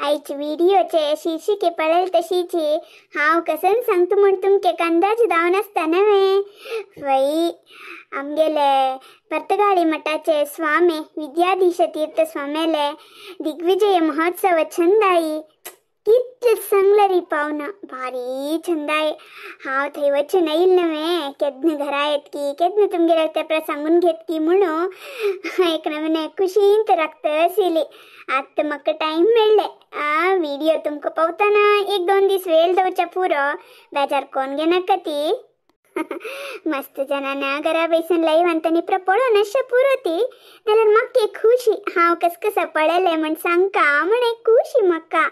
आयचे व्हिडिओचे शीर्षिके पळेल तशीची हांव कसन सांगता म्हूण तुमकां एक अंदाज जावन आसता नव्हे. वय आमगेले पर्तगाळी मठाचे स्वामी विद्याधीश तीर्थ स्वामेले दिग्विजय महोत्सव छंदाई कितले सांगले री पावना भारी छंदाय. हांव थंय वचून येयल नव्हे केन्ना घरा येत की केन्ना तुमगेर तेपरा सांगून घेत की म्हणून एक नवीन खुशीन राखता आशिल्ली. आतां म्हाका टायम मेळ्ळे आ व्हिडिओ तुमकां पावतना एक दोन दीस वेळ दवरच्या पुरो, बेजार कोण घेनाका ती. मस्त जनांना घरा बैसून लाईव्ह अंतनी प्र पळोवन अशें पुरो ती जाल्यार म्हाका एक खुशी हांव कस कसा पळयलें म्हण सांगका म्हण एक खुशी म्हाका.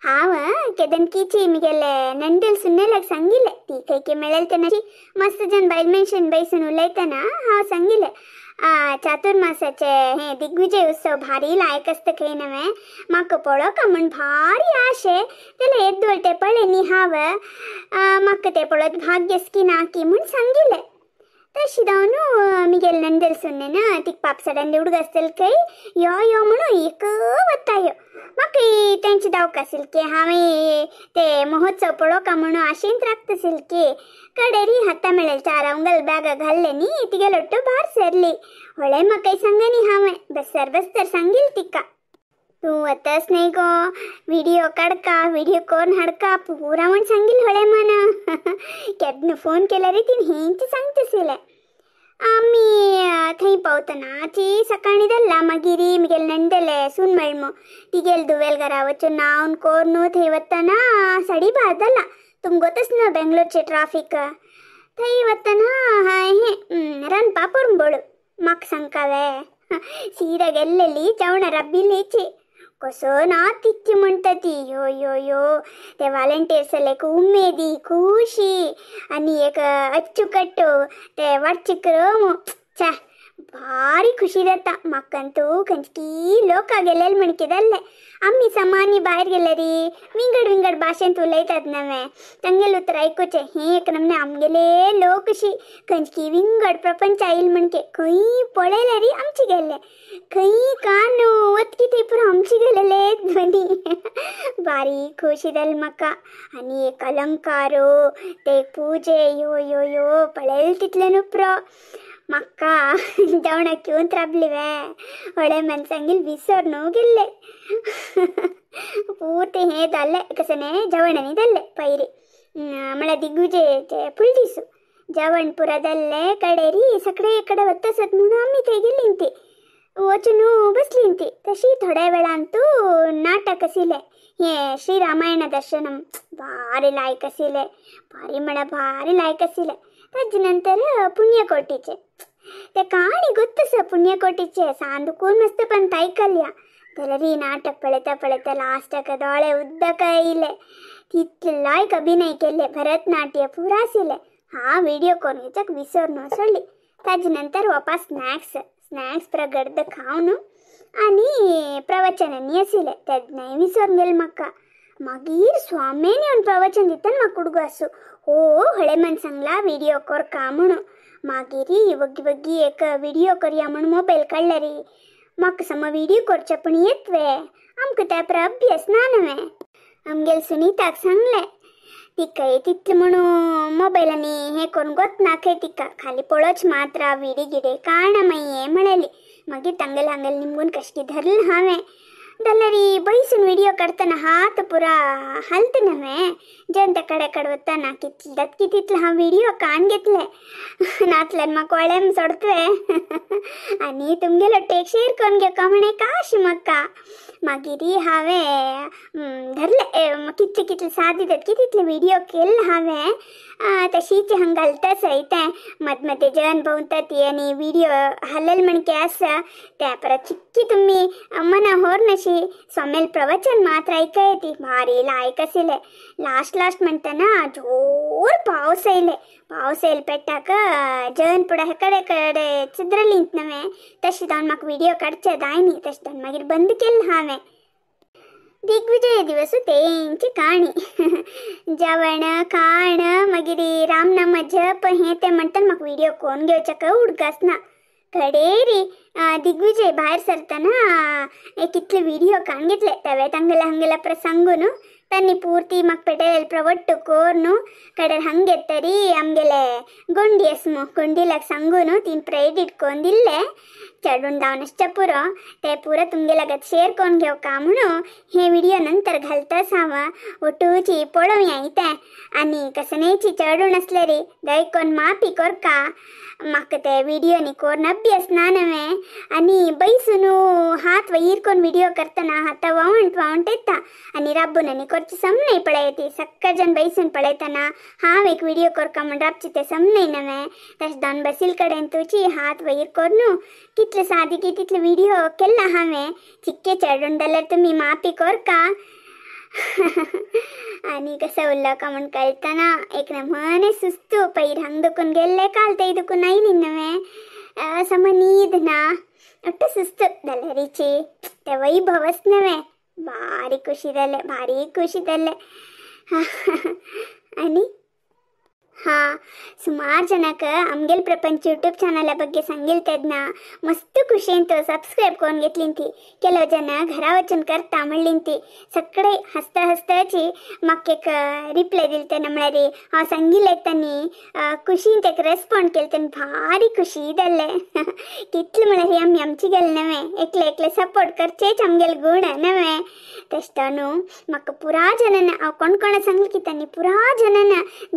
हांव केदनकीची मिगेले नंदल सुन्नेलाक सांगिल्लें ती खंय की मेळेल तेन्ना मस्त जन बायल मनशेन बैसून उलयतना हांव सांगिल्लें चातुर्मासाचे हे दिग्विजय उत्सव भारी लायक आसता खंय नव्हे म्हाका पळोवका म्हण भारी आशे जाल्यार येद्दोळ ते पळय न्ही हांव म्हाका ते पळोवत भाग्य की ना की म्हूण सांगिल्लें. तशी जावन मिगेल नंदल सुन्ने ना तिका पापसाडान उडग आसतले खंय यो यो म्हणून एक वता यो म्हाका तेंची दावका आशिल्ली की हांवें ते महोत्सव पळोवका म्हणून आशेंत राखता आशिल्ली की कडेरी हाता मेळेल चार अंगल बॅगां घाल्ले न्ही तिगे लोट्टो भायर सरली. होळे म्हाका सांग न्ही हांवें बसर बसतर सांगील तिका तूं वतस न्ही गो व्हिडिओ काडका व्हिडिओ कोण हाडका पुरा म्हण सांगील होळे मन. केन्ना फोन केल्यार तीन हेंच सांगता आशिल्लें. आमी थंय पावतना ती सकाळीं जाल्ला मागीर मिगेल नंदले सून मेळमो तिगेल दुवेल घरा वचून न्हावन कोरून थंय वतना 12:30 जाला. तुमगोतच न्हू बेंगलोरचे ट्राफीक. थंय वतना हें रांदपा पुरंबोळ म्हाका सांगकावे सीदा गेल्लेली जेवणा रब्बिलीची कसो ना तितकी म्हणटा ती यो यो यो ते वॉलंटियर्स एक उमेदी खुशी आनी एक अच्चुकट्टू ते वाटचिक्रम छा भारी खुशी जाता म्हाका. तूं खंयची लोक गेलेले म्हणके जाल्ले आमी सामान्य भायर गेल्यारी विंगड विंगड भाशेंत उलयतात नव्हे तांगेले उतर आयकुचें हें एक नमने आमगेले लोक अशी खंयची विंगड प्रपंच आयल म्हणके खंय पळयल्यारी आमचे गेल्ले खंय कान वतकी थंय पुरो आमचे गेलेले ध्वनी बारी खुशी जाली म्हाका. आनी एक अलंकारो ते पुजे यो यो यो पळयले तितले न्हू पुरो म्हाका जेवणाक येवन राबली वे होळे मन सांगील विसर न्हू गेल्ले पूर्ती हें जाल्लें कशें न्ही जेवण न्ही जाल्लें पयरी म्हळ्यार दिग्विजयाचे फुल दीस जेवण पुरा जाल्लें कडेरी सगळे कडेन वता म्हणून आमी थंय गेलीं ती वचून बसलीं ती. तशी थोड्या वेळान तूं नाटक आशिल्लें हें श्री रामायण दर्शनम भारी लायक आशिल्लें भारी म्हळ्यार भारी लायक आशिल्लें. ताजे नंतर पुण्यकोटीचे ते काणी ಗೊತ್ತು पुण्यकोटीचे सांदून मस्त पण आयकल्या जाल्यार नाटक पळयता पळयता लास्टाक दोळे उदक येयले तितले लायक अभिनय केल्ले भरतनाट्य पुरा आशिल्लें. हांव व्हिडिओ करून घेवच्याक विसर सोडली. ताजे नंतर वपा स्नॅक्स स्नॅक्स पुरा गर्द खावन आनी प्रवचन न्ही आशिल्लें तेन्नाय विसरून गेलें म्हाका. मागीर स्वाम्यान येवन प्रवचन दितना म्हाका उडगो आसूं हो होळे मन सांगला व्हिडिओ करका म्हणून. मागीर वग्गी वग्गी एक व्हिडिओ करया म्हूण मोबायल काडल्यारी म्हाका सम व्हिडिओ करचे पण येत वे आमकां त्या प्र अभ्यास ना न्हय. आमगेले सुनीताक सांगलें तिका तितलें म्हणून मोबायल आनी हें करून गोत ना खंय तिका खाली पळोवच मात्र विडी गिडे काणा मागीर म्हणली. मागीर तांगेले हांगेले निमगून कशें धरलें हांवें जाल्यार बैसून व्हिडिओ काडटना हात पुरा हालत न्हय जेन्ना त्या कडेन कडेन वतना कितले जातकी तितले हांव व्हिडिओ काडून घेतले नातल्यान म्हाका वळेम सोडतले आनी तुमगेलो टेक शेअर करून घेवका म्हण काश म्हाका. मागीर हांवें धरले कितले कितले साथ दितात की तितले व्हिडिओ केल्ले हांवें तशीच हांगा घालता सय तें मद मदें जेवण भोंवता ती आनी व्हिडिओ हालल म्हणके आसा त्या परत चिक्की तुमी मना होर नशी स्वामेल प्रवचन मात्र आयकय ती भारी लायक आशिल्लें. लास्ट लास्ट म्हणटना जोर पावस येयले पावस येयले पेट्टाक जेवण पुडा कडे कडे चिद्रलींत न्हय तशें जावन म्हाका व्हिडिओ काडचे जाय न्ही तशें जावन मागीर बंद केलें हांवें. दिग्विजय दिवस तेंची काणी जेवण खाण मागीर रामनाम जप हें तें म्हणटा म्हाका व्हिडिओ कोण घेवच्याक उडगास ना. कडेरी दिग्विजय भायर सरतना कितले विडियो काण घेतले तेवे तांगेले हांगेले प्रसंगून तांणी पूर्ती म्हाका पेटेल प्रवट्टू कोर्नु कडेर हंगे तरी आमगेले गोंडी आसमो गोंडीलाक सांगून तीन प्रेडिट कोन दिल्ले चडून धांवन आसचे पुरो ते पुरो तुमगे लागत शेअर कोन घेवका म्हणून हे विडियो नंतर घालताच हांव ओटूची पळोवया इतें आनी कसनेची चडून आसले रे दय कोन माफी कोरका म्हाका ते विडियोनी कोर्न अभ्यास ना नवें आनी बैसून हात वयर कोन विडियो करतना हाता वावंट वावंट येता आनी राबून आनी कोरची समनय पळयती सक्कर जन बैसून पळयतना हांव एक विडियो कोरका म्हूण राबची ते समनय नवें तशें दोन बसील कडेन तुजी हात वयर कोरनू कितले सादी की तितले विडियो केला हांवें चिक्के चडून जाल्यार तुमी माफी कोरका आनी कसं उरलो का म्हूण कळटना एक नमने सुस्तू पयर हांग दुखून गेल्ले काल ते दुखून आयली नवें सम न्हीद ना ഒട്ട് सुस्त जाल्यारीची ते वैभवच नवें भारी खुशी जालें भारी खुशी जालें आनी हां सुमार जनाक आमगेल प्रपंच यूट्यूब चॅनला ಬಗ್ಗೆ सांगिल तेन्ना मस्त खुशेन तो सबस्क्रायब करून घेतली ती ಕೆಲವು ಜನ घरा वचून करता म्हणली ती सगळे हसता हसताची म्हाका एक रिप्लाय दिल तेन्ना म्हळ्यार हांव सांगिल्लें तांणी खुशीन तेका रेस्पॉन्ड केलें तेन्ना भारी खुशी जालें कितलें म्हळ्यार आमी आमची गेले नवें एकले एकले सपोर्ट करचेच आमगेले गूण नवें तशें न्हू म्हाका पुरा जनान हांव कोण कोणा सांगलें की तांणी पुरा जनान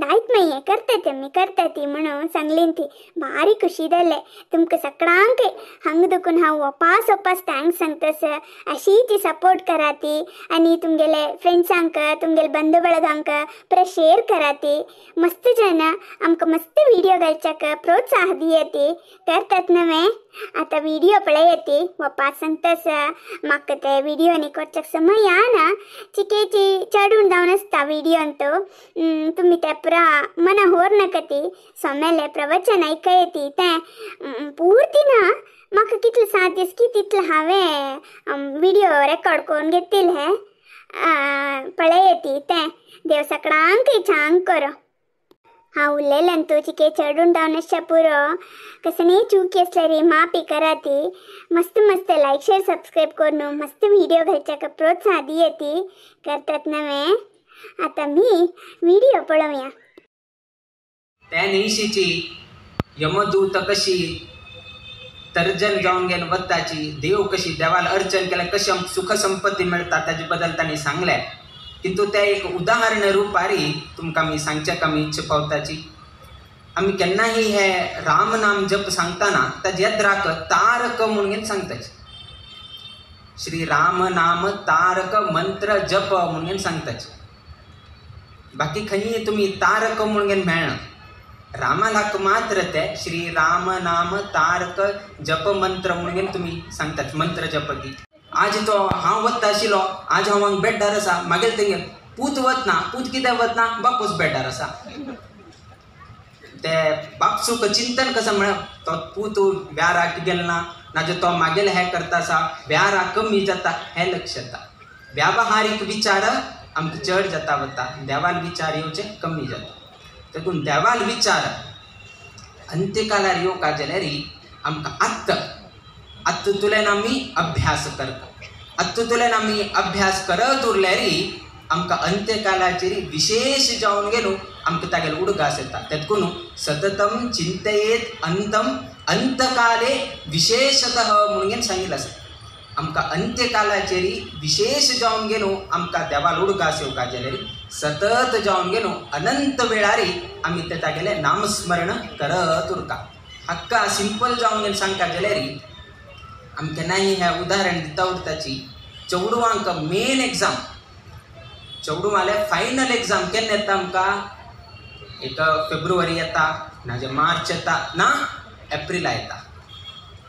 दायत मागीर हें करता ते आमी करता ती म्हणून सांगली ती भारी खुशी जालें तुमकां सगळ्यांक हांगा दुखून हांव ओपास ओपास thanks सांगता सर अशी ती सपोर्ट कराती आनी तुमगेले फ्रेंड्सांक तुमगेले बंधू ಬಳगांक पुरा शेअर कराती मस्त जन आमकां मस्त विडियो घालच्याक प्रोत्साह दियती करतात नवें आतां विडियो पळयती वपास सांगता सर म्हाका ते विडियोनी करच्याक समय ना चिकेची चडून जावन आसता विडियोन तो तुमी ते पुरा मना होर नाका ती सोमेले प्रवचन आयकयती तें पूर्ती ना म्हाका कितले सात दीस की तितले हांवें विडियो रेकॉर्ड करून घेतिल्ले पळयती तें देव सगळ्यांकय छान करो हांव उलयलें तूं चिके चडून जावन आसच्या पुरो कसलीय चूक आसल्यार माफी कराती मस्त मस्त लायक शेअर सबस्क्रायब करून मस्त विडियो घालच्याक प्रोत्साह दियती करतात नवें आतां मी विडियो पळोवया. त्या निशीची यमदूत कशी तर्जन जावन गेले वताची देव कशी देवाला अर्चन केल्यार कशी सुख संपत्ती मेळटा ताजे बद्दल तांणी सांगलें. किंतु ते एक उदाहरण रुपारी तुमकां आमी सांगच्याक आमी इच्छा पावताची. आमी केन्नाही हे राम नाम जप सांगतना ताजे यद्राक तारक म्हणून सांगताची. श्री राम नाम तारक मंत्र जप म्हणून सांगताची. बाकी खंय तुमी तारक म्हणून मेळना. रामालाक मात्र ते श्री राम नाम तारक जप मंत्र म्हणून तुमी सांगतात मंत्र जप की आज तो हांव वता आशिल्लो आज हांव हांगा बेड्डार आसा मागीर तेंगे पूत वतना पूत कित्याक वतना बापूस बेड्डार आसा ते बापसूक चिंतन कसं म्हळ्यार तो पूत व्याराक गेल ना नाजाल्यार तो मागेले हें करता आसा व्यारा कमी जाता हें लक्ष येता. व्यावहारीक विचार आमकां चड जाता वता देवाल विचार येवचे कमी जाता. देखून देवाल विचार अंत्यकालार येवका जाल्यार आमकां आत्त आत्तुतल्यान आमी अभ्यास करता आत्तुतल्यान आमी अभ्यास करत उरल्यार आमकां अंत्यकालाचेर विशेश जावन गेलो आमकां तागेलो उडगास येता. तेतकून सततम चिंतयेत अंतम अंतकाले विशेषतः म्हणून सांगिल्लें आसा. आमकां अंत्यकालाचेर विशेश जावन गेलो आमकां देवाल उडगास येवका जाल्यार सतत जावन गेलो अनंत वेळारी आमी ते तागेलें नामस्मरण करत उरता. हाका सिंपल जावन गेलो सांगता जाल्यार आमी केन्नाय हें उदाहरण दिता उरताची. चेडवांक मेन एग्जाम चेडवांले फायनल एग्जाम केन्ना येता आमकां एक फेब्रुवारी येता नाजाल्यार मार्च येता ना एप्रिला येता.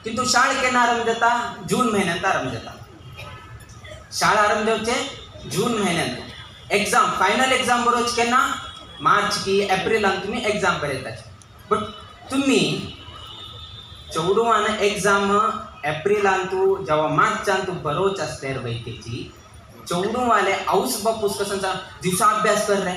किंतु शाळा केन्ना आरंभ जाता जून म्हयन्यांत आरंभ जाता. शाळा आरंभ जावचे जून म्हयन्यांत. एग्जाम फायनल एग्जाम बरोवचे केन्ना मार्च की एप्रिलान तुमी एग्जाम बरयताचे. बट तुमी चेडवान एग्जाम एप्रिलान तूं जेवा मार्चान तूं बरोवचे आसल्यार वयतेची चेडवाले आवस बापूस कसो दिवसा अभ्यास कर रे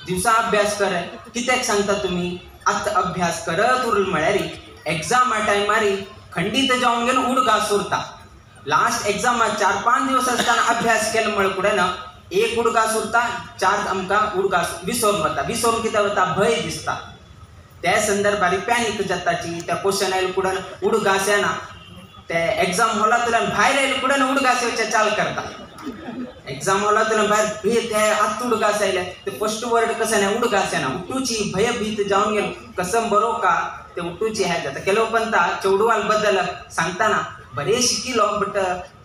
दिवसा अभ्यास कर रे कित्याक सांगता तुमी आतां अभ्यास करत उरल म्हळ्यार एग्जामा टायमारी खंडीत जावन गेलो उडगास उरता. लास्ट एग्जामा 4-5 दिवस आसतना अभ्यास केलो म्हळ्यार कुडें ना एक उडगास उरता, 4 आमकां उडगास विसरून वता. विसरून कितें वता, भंय दिसता. त्या संदर्भार पॅनीक जाताची. त्या क्वेश्चन आयले कुडन उडगास येना, ते एग्जाम हॉलांतल्यान भायर आयले कुडन उडगास येवचे चाल करता. एग्जाम हॉलांतल्यान भायर भे ते आत्त उडगास आयले ते फर्स्ट वर्ड कसं ना उडगास येना, उठूची भयभीत जावन गेलो कसम बरो का ते उठूची हें जाता. केलो पंता चेडवाल बद्दल सांगतना बरें शिकिलो बट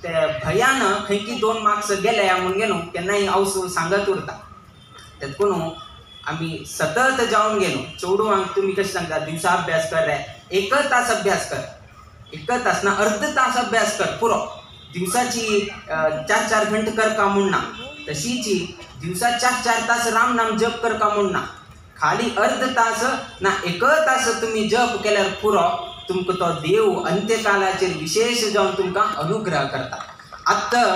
ते भयान खंयकी 2 मार्क्स गेले म्हणून गेलो केन्नाय हांव सांगत उरता. तेतून आमी सतत जावन गेलो. चेडवांक तुमी कशें सांगता, दिवसा अभ्यास कर रे, 1 तास अभ्यास कर, 1 तास ना अर्द तास अभ्यास कर पुरो, दिवसाची 4-4 घंटे कर का म्हूण ना, तशीची दिवसा 4-4 तास राम नाम जप कर का म्हूण ना, खाली अर्द तास ना 1 तास तुमी जप केल्यार पुरो, तुमकां तो देव अंत्यकालाचेर विशेष जावन तुमकां अनुग्रह करता. आतां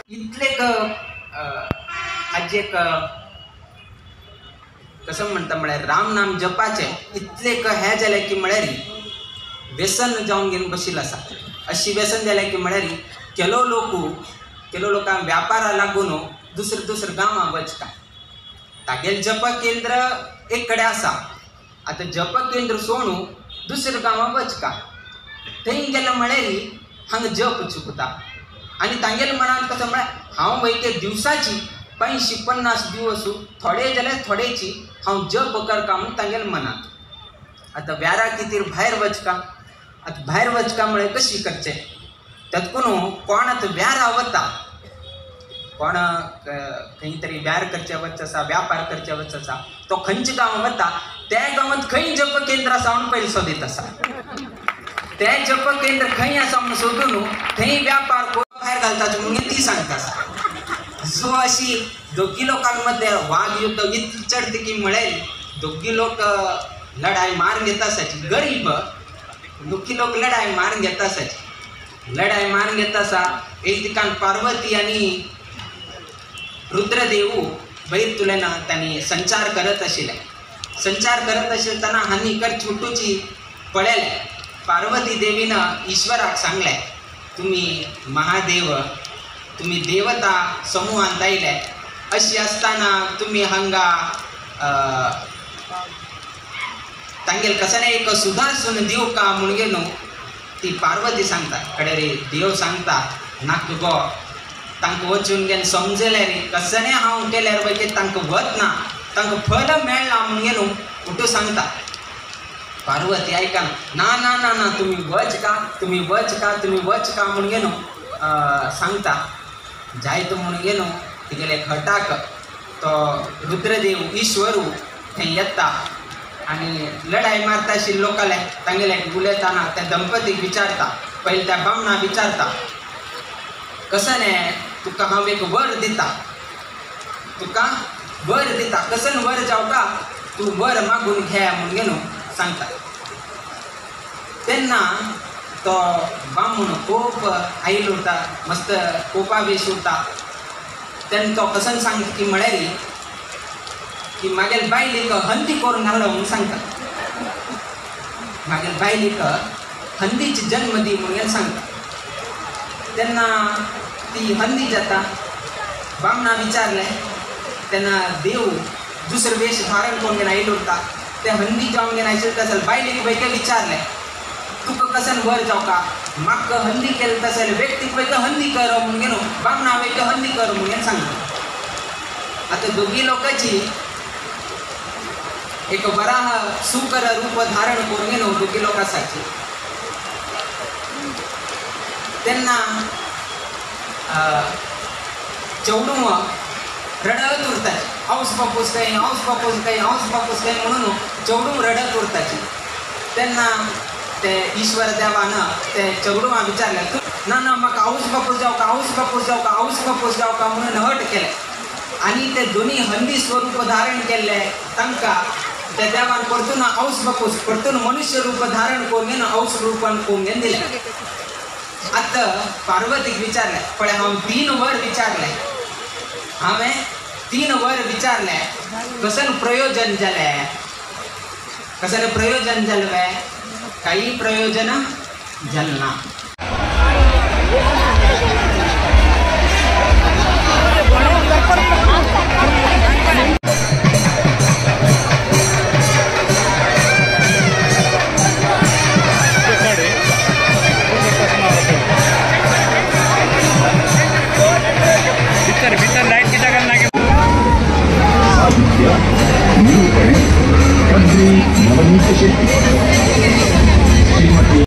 इतले हाजे एक कसं म्हणटा म्हळ्यार राम नाम जपाचें इतले हें जालें की म्हळ्यार व्यसन जावन घेवन बशिल्लें आसा. अशी व्यसन जालें की म्हळ्यार केलो लोकांक व्यापारा लागून दुसरे दुसरे गांवां वचता. तागेलें जप केंद्र एक कडेन आसा, आतां जप केंद्र सोडून दुसऱ्या गांवां वचका, थंय गेलें म्हळ्यार हांगा जप चुकता. आनी तांगेले मनांत कसो म्हळ्यार हांव वयते दिवसाची 85-50 दिवस थोडे जाल्यार थोडेची हांव जप करता म्हूण तांगेले मनांत. आतां व्यारा कितीर भायर वचका, आतां भायर वचका म्हळ्यार कशी करचें, तेतून कोण आतां व्यारा वता, कोण खंय तरी व्यार करचे वच आसा, व्यापार करचे वच आसा, तो खंयच्या गांवां वता त्या गांवांत खंय जप केंद्र आसा म्हूण पयलीं सोदीत आसा. तें जप केंद्र खंय आसा म्हूण सोदून थंय व्यापार भायर घालता म्हणून ती सांगता आसा. सो अशी दोगी लोकां मदें वाग युद्ध इतली चडती की म्हळ्यार दोगी लोक लढाय मारून घेता आसाची. गरीब दोगी लोक लढाय मारून घेता आसाची. लढाय मारून घेता आसा. एक दिकान पार्वती आनी रुद्रदेव वयर तुलेना तांणी संचार करत आशिल्ले. संचार करत आशिल्ले हांणी कर छुटूची पळयलें. पार्वती देवीन ईश्वराक सांगलें, तुमी महादेव, तुमी देवता समुहांत आयले, अशी आसतना तुमी हांगा तांगेल कसं एक सुदारसून दिवका म्हूण गेलो. ती पार्वती सांगता कडे रे देव सांगता नाक गो तांकां वचून घेवन समजलें रे कसलें हांव केल्यार पळय तांकां वतना तांकां फल मेळ्ळां म्हूण गेलो उठू सांगता. पार्वती आयकना, ना ना ना ना तुमी वच का, तुमी वच का, तुमी वच का म्हूण गेलो सांगता. जायत म्हूण गेलो तिगेले खटाक तो रुद्रदेव ईश्वरू थंय येता आनी लढाय मारता आशिल्ले लोकांले तांगेले उलयतना त्या दंपतीक विचारता, पयलीं त्या बामणा विचारता, कसं न्ही तुका हांव एक वर दिता, तुका वर दिता, कसन वर जावं का तूं वर मागून घे म्हूण गेलो सांगता. तेन्ना तो बामण खूब आयल उरता, मस्त कोपावेश उरता. तेन्ना तो कसन सांगता की म्हळ्यार की मागेल बायलेक हंदी करून घालो म्हणून सांगता. मागेल बायलेक हंदीची जन्म दी म्हणून सांगता. तेन्ना ती हंदी जाता. बामणा विचारलें तेन्ना देव दुसरे वेश धारण करून घेवन आयलो उरता. ते हंदी जावन घेवन आशिल्ले तशें बायलेक वयके विचारलें, तुका कसन वर जावका, म्हाका हंदी केलें तशें व्यक्तीक वयके हंदी कर म्हणून घेवन बामणा वयके हंदी कर म्हणून सांगता. आतां दोगी लोकांची एक वराह सुकर रूप धारण करून घेवन दोगी लोक आसाची. तेन्ना चेडूं रडत उरताची, हांवच बापूस काय, हांवच बापूस काय, हांवच बापूस काय म्हणून चेडूं रडत उरताची. तेन्ना ते ईश्वर देवान ते चेडवां विचारलें, ना ना म्हाका हांवच बापूस जावका, हांवच बापूस जावका, हांवच बापूस जावका म्हणून हट केलें. आनी ते दोनी हंदी स्वरूप धारण केल्ले तांकां त्या देवान परतून हांवच बापूस परतून मनुष्य रूप धारण करून घेवन हांवच रूपान करून घेवन दिलें. आतां पार्वतीक विचारलें, पळय हांव 3 वर विचारलें, हांवें 3 वर विचारलें, कसन प्रयोजन जालें, कसन प्रयोजन जालें? काही प्रयोजन जालें ना. भीतर लाइट की जगह लगे. निरूपणे मंत्री नवनीत शेट्टी, श्रीमती